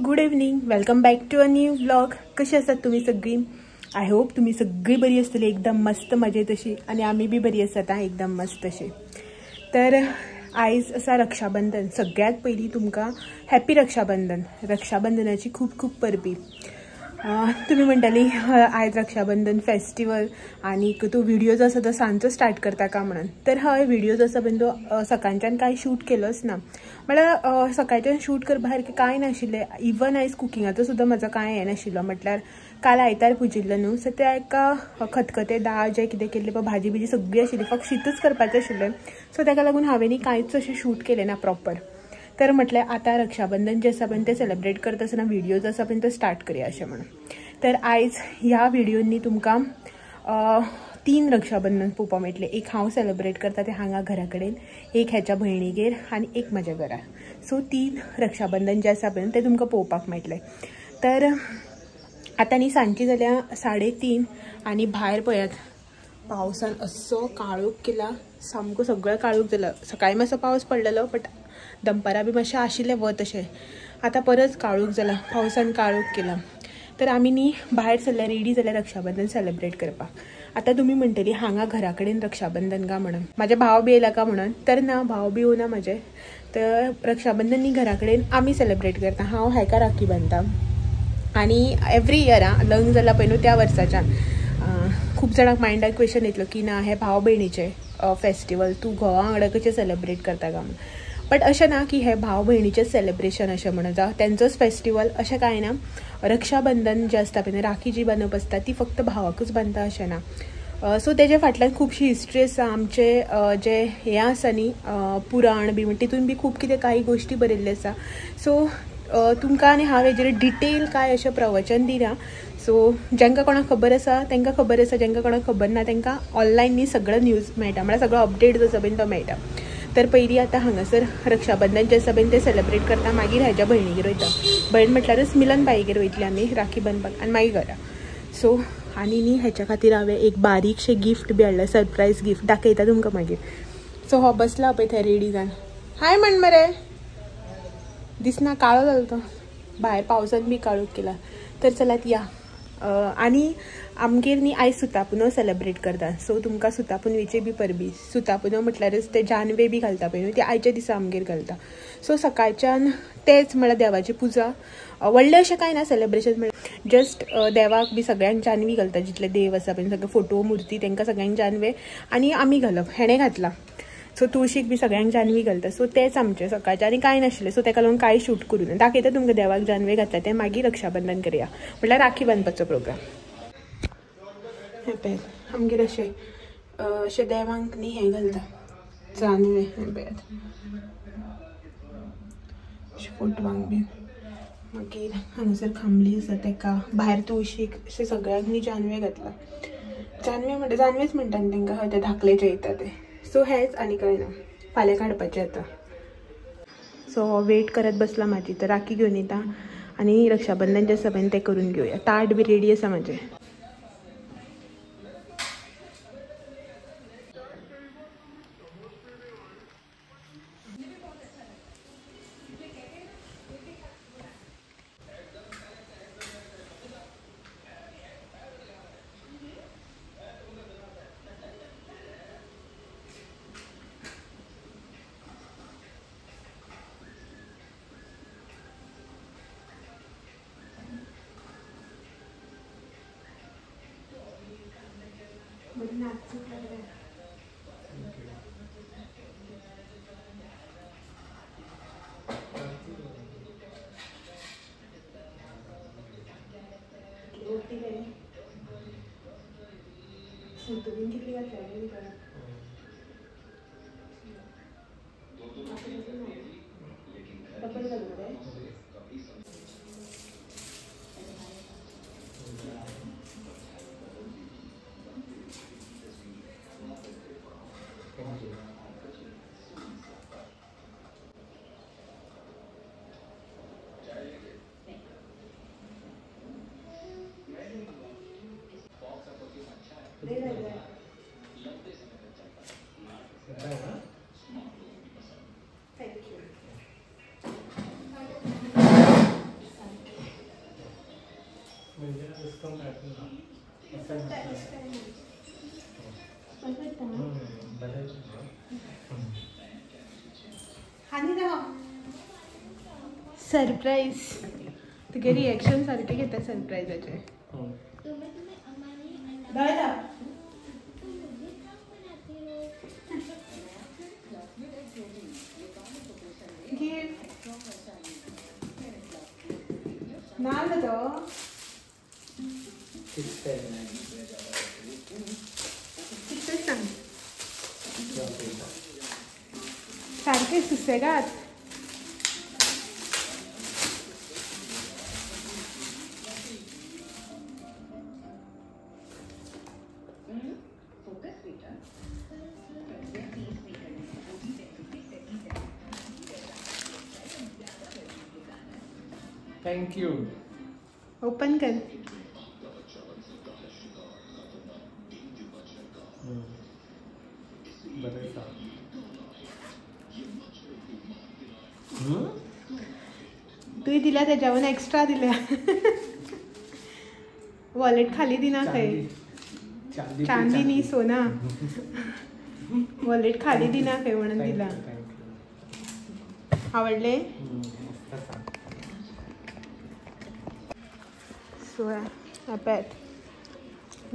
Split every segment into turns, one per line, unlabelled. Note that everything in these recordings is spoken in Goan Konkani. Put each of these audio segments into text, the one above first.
Good evening, welcome back to a new vlog. कशी आसात तुम्ही सगळी? I hope तुम्ही सगळी बरी आसतली, एकदम मस्त मजेत अशी, आणि आम्ही बी बरी आसात एकदम मस्त अशी. तर आयज आसा रक्षाबंधन. सगळ्यात पयलीं तुमकां हॅपी रक्षाबंधन. रक्षाबंधनाची खूब खूब परबी. तुमी म्हणटाली आयज रक्षाबंधन फेस्टिवल आनी तूं व्हिडिओ जो आसा तो सांजचो स्टार्ट करता का म्हणून. तर हय, व्हिडिओ जो आसा पळय तो सकाळच्यान कांय शूट केलोच ना. म्हळ्यार सकाळच्यान शूट करपा सारकें कांय नाशिल्लें. इवन आयज कुकिंगाचो सुद्दां म्हजो कांय हें नाशिल्लो. म्हटल्यार काल आयतार पुजिल्लो न्हू, सो त्या एका खतखतें दाळ जें कितें केल्लें पळय, भाजी बिजी सगळी आशिल्ली, फक्त शीतच करपाचें आशिल्लें. सो ताका लागून हांवें कांयच अशें शूट केलें ना प्रॉपर. तर म्हटलें आतां रक्षाबंधन जें आसा पळय तें सेलेब्रेट करता आसतना व्हिडिओ जो आसा पळय तो स्टार्ट करया अशें म्हणून. तर आयज ह्या व्हिडियोंनी तुमकां 3 रक्षाबंधन पळोवपाक मेळटलें. एक हांव सेलेब्रेट करता तें हांगा घरा कडेन, एक ह्याच्या भयणीगेर आनी एक म्हज्या घरा. सो 3 रक्षाबंधन जें आसा पळय तें तुमकां पळोवपाक मेळटलें. तर आतां न्ही सांजची जाल्या 3:30 आनी भायर पळयात पावसान असो काळोख केला, सामको सगळो काळोख जाला. सकाळी मातसो पावस पडलेलो, बट दनपारां बी मातशें आशिल्लें वत अशें. आतां परत काळोख जाला, पावसान काळोख केला. तर आमी न्ही भायर सरल्या, रेडी जाल्या रक्षाबंधन सेलेब्रेट करपाक. आतां तुमी म्हणटली हांगा घरा कडेन रक्षाबंधन का म्हणून, म्हाजे भाव बी येयला का म्हणून. तर ना, भाव बी येवना म्हाजे. तर रक्षाबंधन न्ही घरा कडेन आमी सेलेब्रेट करता. हांव हेका राखी बांदता आनी एवरी इयर लग्न जाला पळय न्हू त्या वर्साच्यान खूब जाणांक मायंडाक क्वेश्चन येतलो की ना हे भाव भयणीचें फेस्टिवल तूं घोवा वांगडा कशें सेलेब्रेट करता का म्हणून. बट अशें ना की हे भाव भयणीचें सेलेब्रेशन अशें म्हणून जावं तेंचोच फेस्टिवल अशें कांय ना. रक्षाबंधन जें आसता पळय, राखी जी बांदप आसता ती फक्त भावाकूच बांदता अशें ना. सो तेजे फाटल्यान खुबशी हिस्ट्री आसा. आमचे जे हें आसा न्ही पुराण बी म्हण, तितून बी खूब कितें कांय गोश्टी बरयल्ल्यो आसा. सो तुमकां आनी हांव हेजेर डिटेल कांय अशें प्रवचन दिना. सो जांकां कोणाक खबर आसा तांकां खबर आसा, जांकां कोणाक खबर ना तांकां ऑनलायन न्ही सगळो न्यूज मेळटा, म्हळ्यार सगळो अपडेट जो आसा पळय तो मेळटा. तर पयलीं आतां हांगासर रक्षाबंधन जें आसा पळय तें सेलेब्रेट करता, मागीर ह्याच्या भयणीगेर वयता. भयण म्हटल्यारच मिलन बाईगेर वयतली आमी राखी बांदपाक आनी मागीर घरा. सो आनी न्ही हेच्या खातीर हांवें एक बारीकशें गिफ्ट बी हाडलें, सरप्रायज गिफ्ट, दाखयता तुमकां मागीर. सो हो बसला पळय थंय रेडी जावन. हाय म्हण मरे, दिसना काळो जालो तो, भायर पावसान बी काळोख केला. तर चलात या. आनी आमगेर न्ही आयज सुतापुनव सेलेब्रेट करता. सो तुमकां सुतापुनवेची बी परबी. सुतापुनव म्हटल्यारच ते जानवे बी घालता पळय न्हू, ते आयच्या दिसा आमगेर घालता. सो सकाळच्यान तेच म्हळ्यार देवाची पुजा, व्हडलें अशें कांय ना सेलेब्रेशन, म्हळ्यार जस्ट देवाक बी सगळ्यांक जानवी घालता, जितले देव आसा पळय सगळे फोटो मुर्ती तांकां सगळ्यांक जानवे आनी आमी घालप, हेणें घातलां. सो तुळशीक बी सगळ्यांक जानवी घालता. सो तेच आमचें सकाळचें आनी कांय नाशिल्लें. सो ताका लागून कांय शूट करूं ना. दाखयता तुमकां देवाक जानवे घातला तें, मागीर रक्षाबंधन करया, म्हटल्यार राखी बांदपाचो प्रोग्राम. हें पळय आमगेर अशें अशें देवांक न्ही हें घालता जानवे. हें पळयात अशें फोटवांक बीन. मागीर हांगासर खांबली आसा ताका, भायर तुळशीक, अशें सगळ्यांक न्ही जानवे घातलां. जानवे म्हणटा, जानवेच म्हणटा न्ही तांकां, हय ते धाकले जे येता ते. सो हेंच आनी कांय ना, फाल्यां काडपाचें आतां. सो हो वेट करत बसला म्हाजी, तर राखी घेवन येता आनी रक्षाबंधन जें आसा पळय तें करून घेवया. ताट बी रेडी आसा म्हाजें. आनी दाखोव सरप्राईज. तुगे रिएक्शन सारकें घेता सरप्राईजाचें. दोळे दाख. गिफ्ट नाल्ल तो कितें सांग सारकें सुसेगाद.
Thank you.
Open कर.
बरें.
तुवें दिल्या तेज्यावन एक्स्ट्रा दिल्या. वॉलेट खाली दिना खंय. चांदी न्ही सोना. वॉलेट खाली दिना खंय म्हणून दिला. आवडले? सो पळयात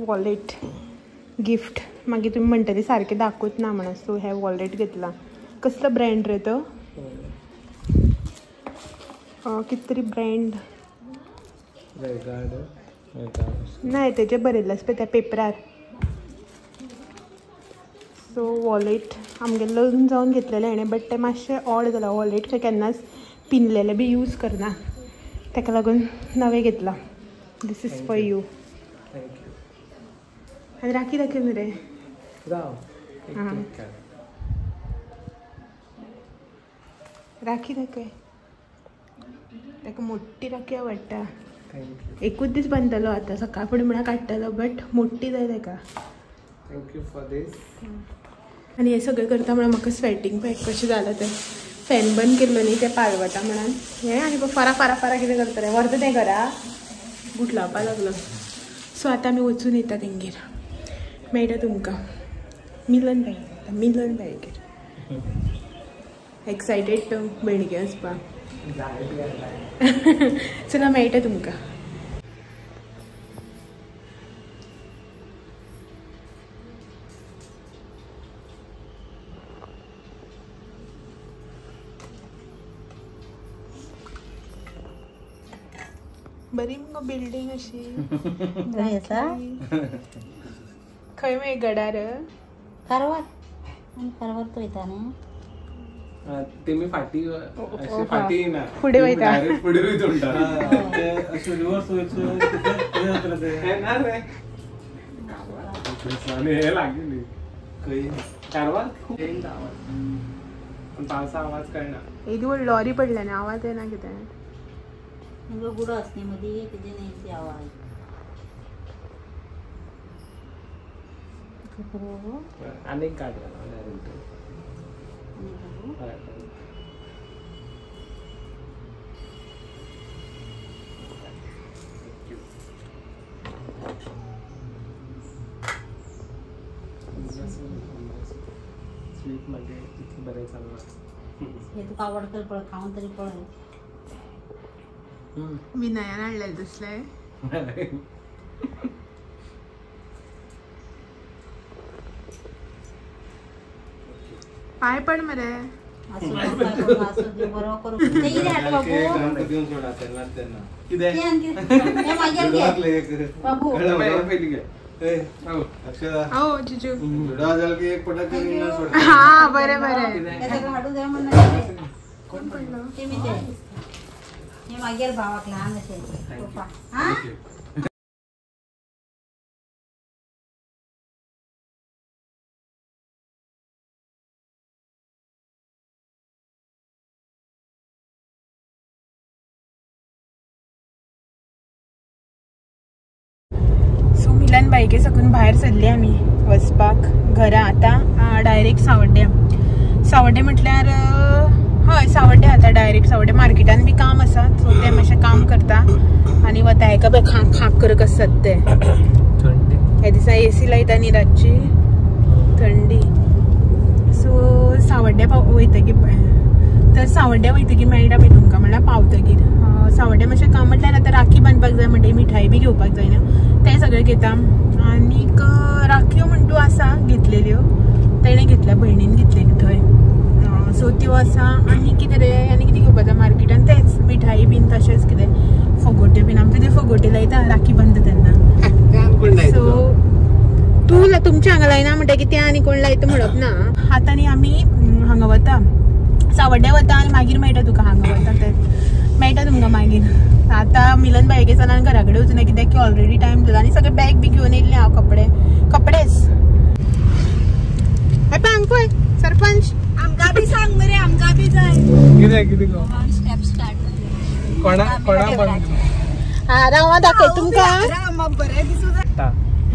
वॉलेट गिफ्ट. मागीर तुमी म्हणटली सारकें दाखोवच ना म्हणून. सो हें वॉलेट घेतलां. कसलो ब्रँड रे तो? कितें तरी ब्रँड ना तेजें बरयल्लें आसा पळय त्या पेपरार. सो वॉलेट आमगेलें लग्न जावन घेतलेलें हेणें, बट तें मातशें ऑड जालां. वॉलेट खंय केन्नाच पिनलेलें बी यूज करना, ताका लागून नवें घेतलां. This is for you. आनी राखी दाखय मरे. राखी दाखय. ताका मोठी राखी आवडटा. एकूच दीस बांदतलो आतां, सकाळ फुडें म्हणल्यार काडटलो, बट मोठी जाय ताका.
Thank you for this.
आनी हें सगळें करता म्हणून म्हाका स्वेटींग पळय कशें जालां तें. फॅन बंद केल्लो न्ही तें पालवता म्हणून हें. आनी फारा फारा फारा कितें करतलें, व्हरता तें घरा बूट लावपाक लागलो. सो आतां आमी वचून येता तेंगेर. मेळटा तुमकां मिलन बायगेर. मिलन बायगेर एक्सायटेड तो भयणीगेर वचपाक. चला मेळटा तुमकां. बरी मुगो बिल्डींग अशी. खंय मगे गडार?
कारवार. कारवार तो वयता न्ही
तेमी फाटी फाटी ना
फुडें वयता.
फुडें वयता म्हणटा
अशें रिवर्स वयचो
ना रे. हे लागीं न्ही खंय कारवार खूब आवाज, पूण पावसा आवाज कळना.
येदी व्हड लॉरी पडल्या न्ही, आवाज येना कितें.
गुडो आस न्ही मदीं तेजे न्ही आवाज.
आनीक गाडी स्वीट मागीर इतलें बरें चलना.
हे तुका आवडटलें पळय, खावन तरी पळय.
विनयान हाडलेलें तसलें. पांय पड मरे. हा बरें बरें. कोण पडलो?
मागीर भावाक ल्हान अशें.
सो मिलन बायके साकून भायर सरली आमी वचपाक घरा. आतां डायरेक्ट सावड्ड्या. सावड्डे म्हटल्यार हय सावड्डे. आतां डायरेक्ट सावड्डे मार्केटान बी काम आसा, सो ते मातशें काम करता आनी वता. हेका पळय खांक खांक करत आसतात ते. ह्या दिसा एसी लायता न्ही रातची, थंडी. सो सावड्ड्या वयतकीर तर सावड्ड्या वयतकीर मेळटा पळय तुमकां म्हणल्यार पावतकीर सावड्ड्या मातशें काम म्हटल्यार आतां राखी बांदपाक जाय म्हणटकीर मिठाई बी घेवपाक जायना तें सगळें घेता. आनीक राखयो म्हण तूं आसा घेतलेल्यो तेणें घेतल्या भयणीन घेतलेली थंय सो त्यो आसा. आनी कितें रे आनी कितें घेवपाक जाय मार्केटान तेंच मिठाई बीन तशेंच कितें फगोट्यो बीन आमचे ते फगोटे लायता राखी बांदता तेन्ना. सो तूं तुमच्या हांगा लायना म्हणटा की ते आनी कोण लायता म्हणप ना. आतां आनी आमी हांगा वता सावड्ड्या वता आनी मागीर मेळटा तुका हांगा वता ते मेळटा तुमकां मागीर. आतां मिलन बायगे आनी घरा कडेन वचूना कित्याक की ऑलरेडी टायम जाला आनी सगळे बॅग बी घेवन येयल्लें हांव कपडे कपडेच. हय पळय हांगा पळय सरपंच
आमकां बी सांग मरे आमकां बी जाय
कितें कितें गो
स्टेप स्टार्ट
कोणा कोणा बंद
हां राव दाखय तुमकां
राव बरें दिसूं
जाता.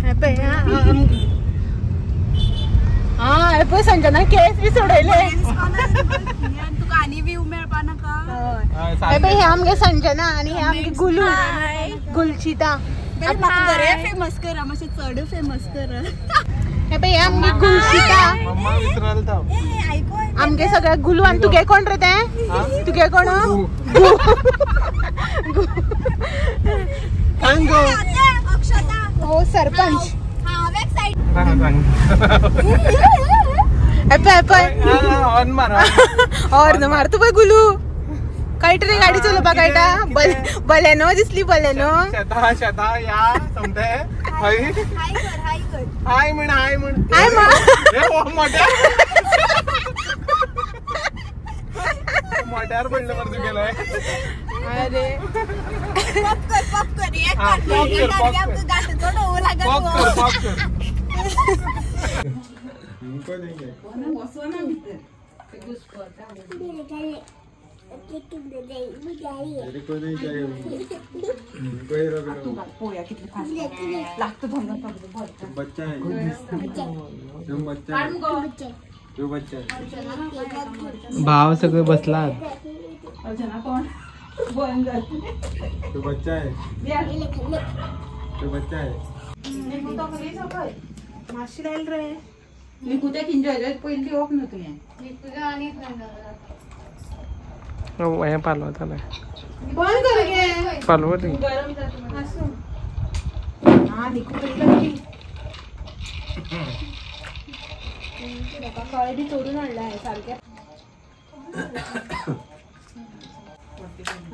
हय पळय हां हय पळय संजना केस बी सोडयले
तुका आनी व्यू मेळपा नाका.
हय पळय हे आमगे संजना आनी हे आमगे गुलू गुलचिता
म्हाका बरें फेमस करा मातशें चड फेमस कर.
हे पळय हे आमगे गुलचिता आमगे सगळ्या गुलू. आनी तुगे कोण रे तें तुगे कोण हो सरपंच. हॉर्न मार तूं पळय गुलू कळटा रे गाडी चलोवपाक कळटा बलेनो दिसली बलेनो
हाय म्हण हाय म्हण
हाय म्हण
मोठ्यार पडलं बरं तुगेलें.
अरे
पॉप कर पॉप कर एक कर
पॉप कर पॉप कर.
बच्चा है बच्चा
भाव सगळे बसला
तो बच्चा है तो बच्चा है.
मातशी लायल रे
निकुत्या किंजॉय पयलीं दिवप न्हू तुवें
हें पालवतालें
बंद कर गे
पालवली
आसूं. हां निकू पयलीं कळे बी चोरून हाडला आहे सारकें.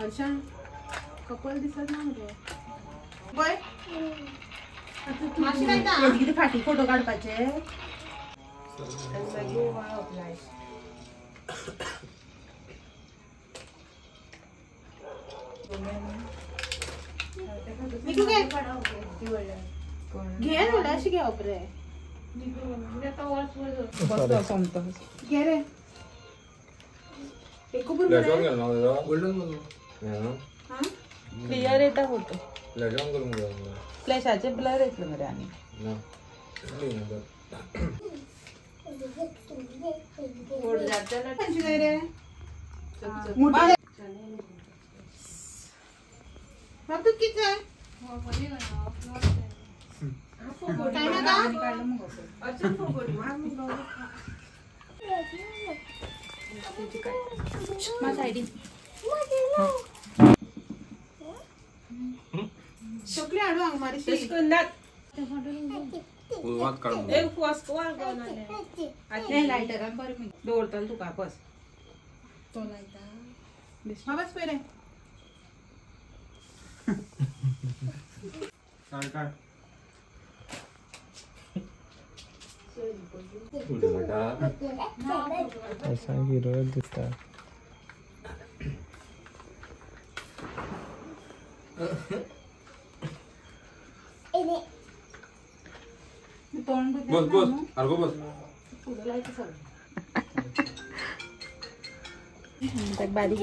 हर्षा कपल दिसत ना मरे पळय मातशी लायता कितें फाटी फोटो काडपाचे. निकू घे घे न्हू अशें घेवप रे घे रे
क्लियर येता फोटो फ्लॅशाचे ब्लर येतलो मरे आनी
तूं कितें जाय सगळी हाडू हांगा मारशी
लायटरान बरें दवरतलो तुका बस
हा बस पळय रे.
असा हिरो दिसता.
बस बस अर्गो बस
बारीक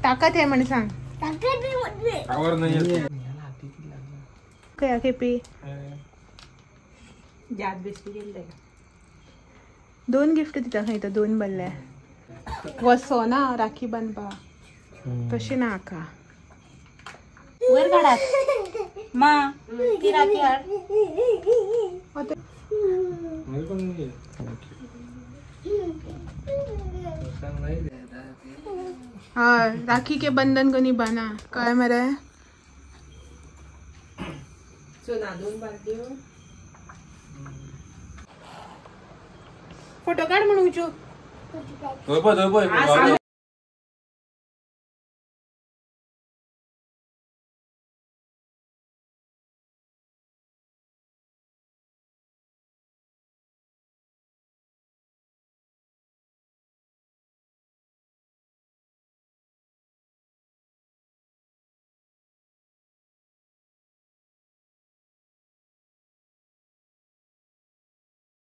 ताकद आहे म्हण सांग.
आवर नाही
खंय केपी
याद बेश्टी केल्ले
दोन गिफ्ट दिता खंय तो दोन बल्ले वसो ना राखी बांदपा तशें ना आका
वयर काडात मा ती राखी हाड.
हय, राखी के बंधन को निभाना. कळ्ळें मरे? फोटो काढ म्हणून उचू.
थंय पळय, थंय पळय.